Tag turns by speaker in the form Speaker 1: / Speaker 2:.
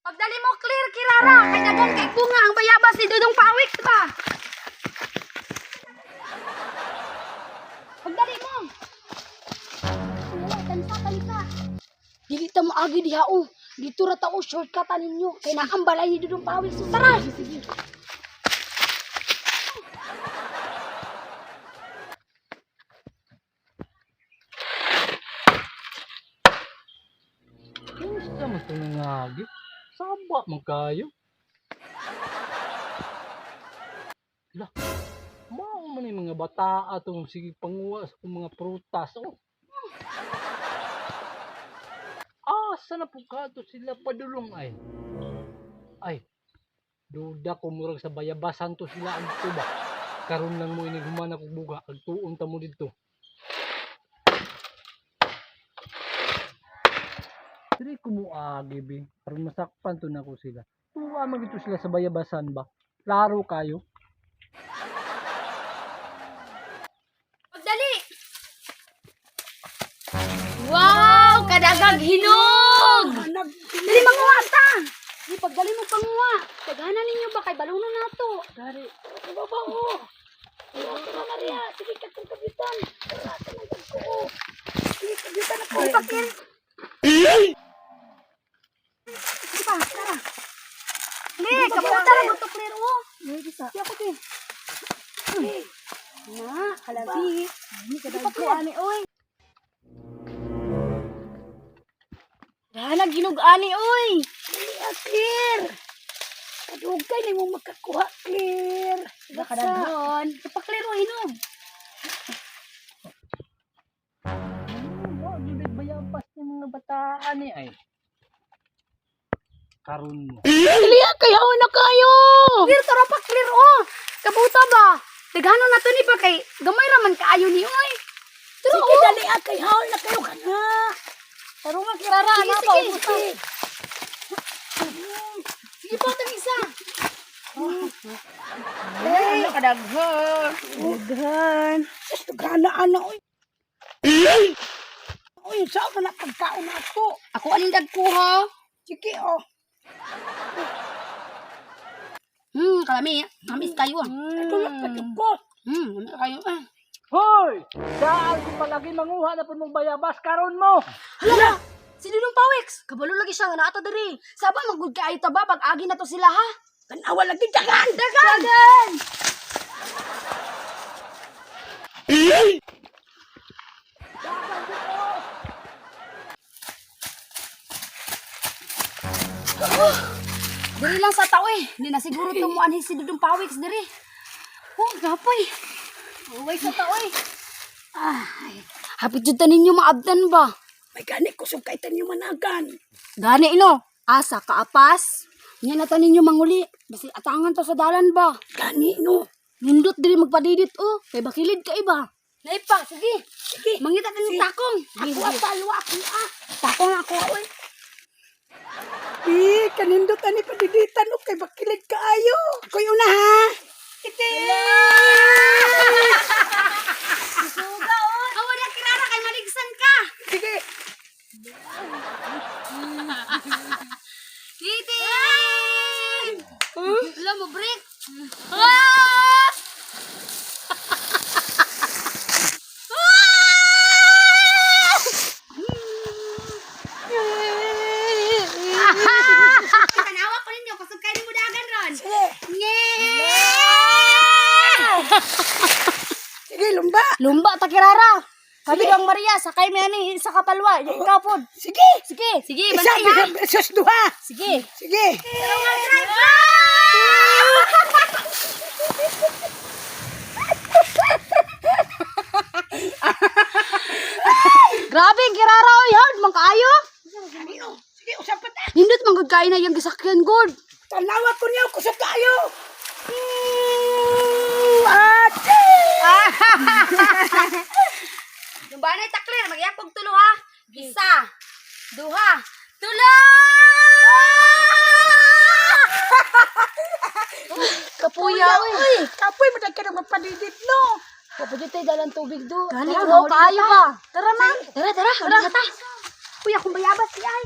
Speaker 1: Pagdali mo clear kirara kay daghan kay bunga ang bayabas ni Dudong Pawik ba. Pagdali mo. Wala, tansa tansa. Dili ta mo agi diha oh. Dito ra ta oh, shortcut ninyo kay naambalay ni Dudong Pawik. So tara. Sige.
Speaker 2: Unsa man itong nangagi? Saba man kayo. Lah, mao man yung mga bata atong sige panguha sa akong mga prutas. Oh. Asa na po kato sila padulong ay? Ay, duda ko murag sa bayabasan to sila ang tuba. Karon lang mo inig human ako buga, agtuon ta mo didto. Diri ko mo agi bi, aron masakpan to nako sila. Tuwa man gito sila sa bayabasan ba. Klaro kayo.
Speaker 1: Pagdali. Wow, kadagag hinog. Dali manguha ta. Di pagdali mo panguha. Tagahanan ninyo ba kay baluno na to.
Speaker 3: Dari. Baba oh. Ay, na Maria, sige ka kong kabitan. Wala ka nang ko. Sige kabitan ako.
Speaker 1: Ay, pakir. Sige pa, tara. Li, kamuta ra mo to clear oh.
Speaker 3: Di
Speaker 1: ako di. Na, kalabi. Sige pa clear.
Speaker 3: Ani oy.
Speaker 1: Dahana ginog ani oy.
Speaker 3: Dali ah, clear. Kadugay ni mo makakuha clear.
Speaker 1: Kadaghan. Sige pa clear oh hinog.
Speaker 2: Wa gyud ay bayabas ni mga bataan ni ay. Karon mo.
Speaker 3: Clear kay hawa na kayo.
Speaker 1: Clear tara pa clear oh. Kabuta ba? Daghano na to ni pa kay gamay ra man kaayo ni oy. Tara
Speaker 3: Sige
Speaker 1: oh.
Speaker 3: dali ah, kay hawa na kayo kana.
Speaker 1: Taro nga kirara
Speaker 3: Sige,
Speaker 1: na pa.
Speaker 3: sige,
Speaker 1: Sige,
Speaker 3: sige.
Speaker 1: sige pa tang isa.
Speaker 3: Ay,
Speaker 1: kadaghan.
Speaker 3: Daghan. Sus, daghan na ana oy. Oy, saan man na pagkaon na ako?
Speaker 1: Ako aning dagkuha.
Speaker 3: Sige oh.
Speaker 1: Kalami. Amis kayo ah.
Speaker 3: Katulog pa jud ko.
Speaker 1: Amis kayo ah.
Speaker 2: Hoy! Saan ko palagi manguha na pud mong bayabas karon mo?
Speaker 1: Hala! Si Dudong Pawix, kabalo lagi siya nga naata diri. Saba magud kaayo ta ba pag agi na to sila ha?
Speaker 3: Tanawa lagi daghan.
Speaker 1: Dagan! Dagan! Diri lang sa tao eh. Hindi na siguro tumuanhin si Dudong Pawix diri. Oh, gapoy. Uway sa tao eh. Ay, hapit jud ta ninyo maabdan ba?
Speaker 3: May gani kusog kay tanyo managan.
Speaker 1: Gani no, asa kaapas. Nya na ta ninyo manguli. Basi atangan to sa dalan ba?
Speaker 3: Gani no.
Speaker 1: Nindot diri magpadidit oh. Kay bakilid ka iba. Naipa, sige.
Speaker 3: Sige.
Speaker 1: Mangita ta ning takong.
Speaker 3: Ako ang palo ako ah.
Speaker 1: Takong ako oy.
Speaker 3: Eh, kanindot ani padiditan o kay bakilid kaayo. Ako'y una ha. Iti!
Speaker 1: Suga oh. Awa na kirara kay maligsan ka.
Speaker 3: Sige.
Speaker 1: Titi! Wala mo break. Ah! Tanawa ko ninyo kusog kayo mo dagan ron.
Speaker 3: Sige. Sige, lumba.
Speaker 1: Lumba ta kirara. Kami kang Maria, sakay mi ani isa ka palwa, ikaw pod.
Speaker 3: Sige.
Speaker 1: Sige, sige,
Speaker 3: Isa,
Speaker 1: bantay ha.
Speaker 3: versus duha.
Speaker 1: Sige.
Speaker 3: Sige.
Speaker 1: Grabe ang kirara oy, hard man kaayo.
Speaker 3: Gani no. Sige, usapan ta.
Speaker 1: Hindot man gud kaayo na iyang gisakyan gud.
Speaker 3: Tanawa ko niyo kusog kaayo. Ate!
Speaker 1: Yung banay ta clear, magyapog tulo ha. Isa, duha, tulo! Kapuya oy.
Speaker 3: Kapoy mo ka na mapadidit no.
Speaker 1: Kapag tayo dalang tubig do.
Speaker 3: Gani,
Speaker 1: Tara,
Speaker 3: oh,
Speaker 1: kaayo ba? Tara ma. Tara, tara. Tara. Ta. Uy, akong bayabas si ay.